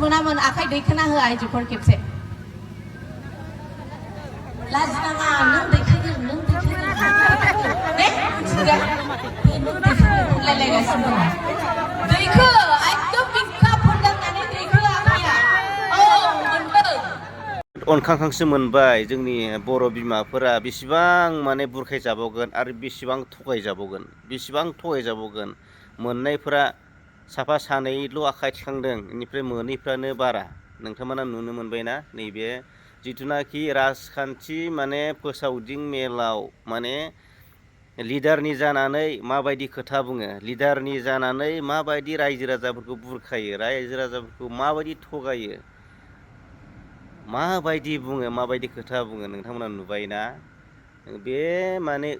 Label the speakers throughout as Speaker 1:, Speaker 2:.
Speaker 1: मोनामोन आखाइ दैखोना हो आइजोफोर खेबसे लाजिनाङा नों दैखोगोन नों दैखोगोन दे मिथिदो नों दैखोगोन होनलायलायगासिनो दङ दैखो एकदम बिखा फोरदांनानै दैखो आखाइया औ मोनदों
Speaker 2: अनखांखांसो मोनबाय जोंनि बर' बिमाफोरा बेसेबां माने बुरखायजाबावगोन आरो बेसेबां थगायजाबावगोन मोननायफोरा साफा सानैल' आखाइ थिखांदों बेनिफ्राय मोनैफ्रानो बारा नोंथांमोना नुनो मोनबायना नैबे जिथुनाखि राजखान्थि माने फोसावदिं मेलाव माने लिडारनि जानानै माबायदि खोथा बुङो लिडारनि जानानै माबायदि रायजो राजाफोरखौ बुरखायो रायजो राजाफोरखौ माबायदि थगायो माबायदि बुङो माबायदि खोथा बुङो नोंथांमोना नुबायना बे माने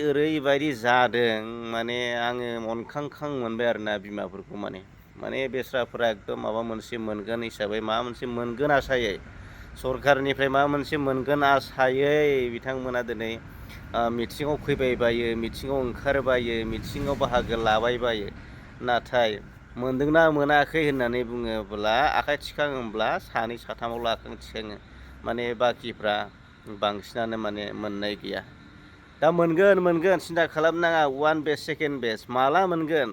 Speaker 2: ओरैबायदि जादों माने आङो अनखांखां मोनबाय आरोना बिमाफोरखौ माने बेस्राफोरा एकदम माबा मोनसे मोनगोन हिसाबै माबा मोनसे मोनगोन आसायै सरखारनिफ्राय माबा मोनसे मोनगोन आसायै बिथांमोना दिनै मिथिङाव फैबायबायो मिथिङाव ओंखारबायो मिथिङाव बाहागो लाबायबायो नाथाय मोनदोंना मोनाखै होननानै बुङोब्ला आखाइ थिखाङोब्ला सानै साथामावल' आखाइ थिखाङो माने बाखिफ्रा बांसिनानो माने मोननाय गैया दा मोनगोन सिन्था खालामनाङा वान बेच सेकेन्ड बेच माला मोनगोन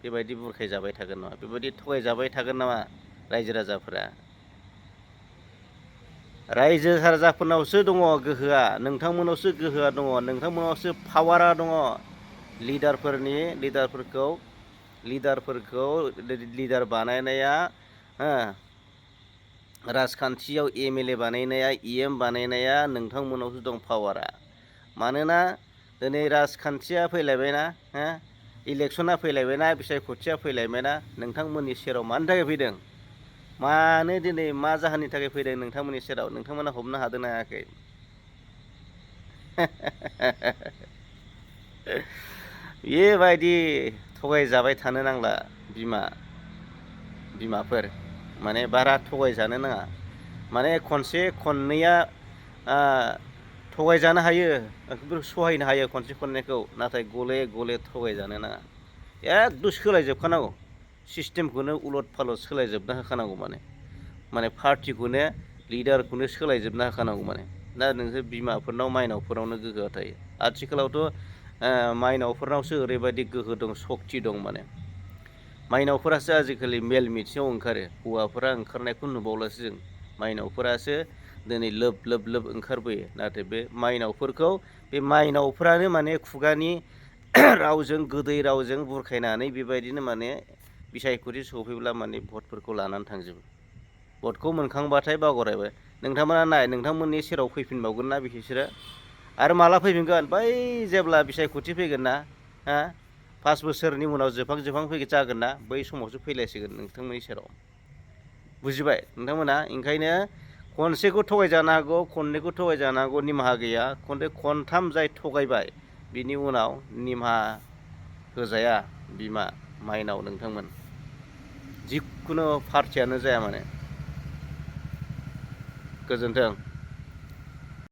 Speaker 2: बेबायदि बुरखायजाबाय थागोन नामा बेबायदि थगायजाबाय थागोन नामा रायजो राजाफोरा रायजो राजाफोरनावसो दङ गोहोआ नोंथांमोनावसो गोहोआ दङ नोंथांमोनावसो पावारा दङ लिडारफोरखौ लिडार बानायनाया राजखान्थियाव एमएलए बानायनाया इएम बानायनाया नोंथांमोनावसो दं पावारा मानोना दिनै राजखान्थिया फैलायबायना इलेक्सना फैलायबायना बिसायख'थिया फैलायबायना नोंथांमोननि सेराव मानि थाखाय फैदों मानो दिनै मा जाहोननि थाखाय फैदों नोंथांमोननि सेराव नोंथांमोना हमनो हादोंना हायाखै बेबायदि थगायजाबाय थानो नांला बिमाफोर माने बारा थगायजानो नाङा माने खनसे खननैया थगायजानो हायो सहायनो हायो खनसे खननैखौ नाथाय गले गले थगायजानो नाङा एकदम सोलायजोबखानांगौ सिस्टेमखौनो उलट फालट सोलायजोबना होखानांगौ माने पार्टिखौनो लिडारखौनो सोलायजोबना होखानांगौ दा नोंसोर बिमाफोरनाव माइनावफोरावनो गोहोआ थायो आथिखालावथ' माइनावफोरनावसो ओरैबायदि गोहो दं सक्ति दं माइनावफोरासो आजिखालि मेल मिथिङाव ओंखारो हौवाफोरा ओंखारनायखौ नुबावलासो जों माइनावफोरासो दिनै लोब ओंखारबोयो नाथाय बे माइनावफोरानो माने खुगानि रावजों गोदै रावजों बुरखायनानै बेबायदिनो माने बिसायख'थि सफैब्ला माने भटफोरखौ लानानै थांजोबो भटखौ मोनखांबाथाय बावगारबाय नोंथांमोना नोंथांमोननि सेराव फैफिनबावगोन ना बिसोरो आरो माला फैफिनगोन बै जेब्ला बिसायख'थि फैगोन ना 5 बोसोरनि उनाव जोबहां जागोन ना बै समावसो फैलायसिगोन नोंथांमोननि सेराव बुजिबाय नोंथांमोना ओंखायनो खनसेखौ थगायजानो हागौ खननैखौ थगायजानो हागौ निमाहा गैया खनथाम जाय थगायबाय बिनि उनाव निमाहा होजाया बिमा माइनाव नोंथांमोन जिखुनु पार्टियानो जाया माने गोजोन्थों।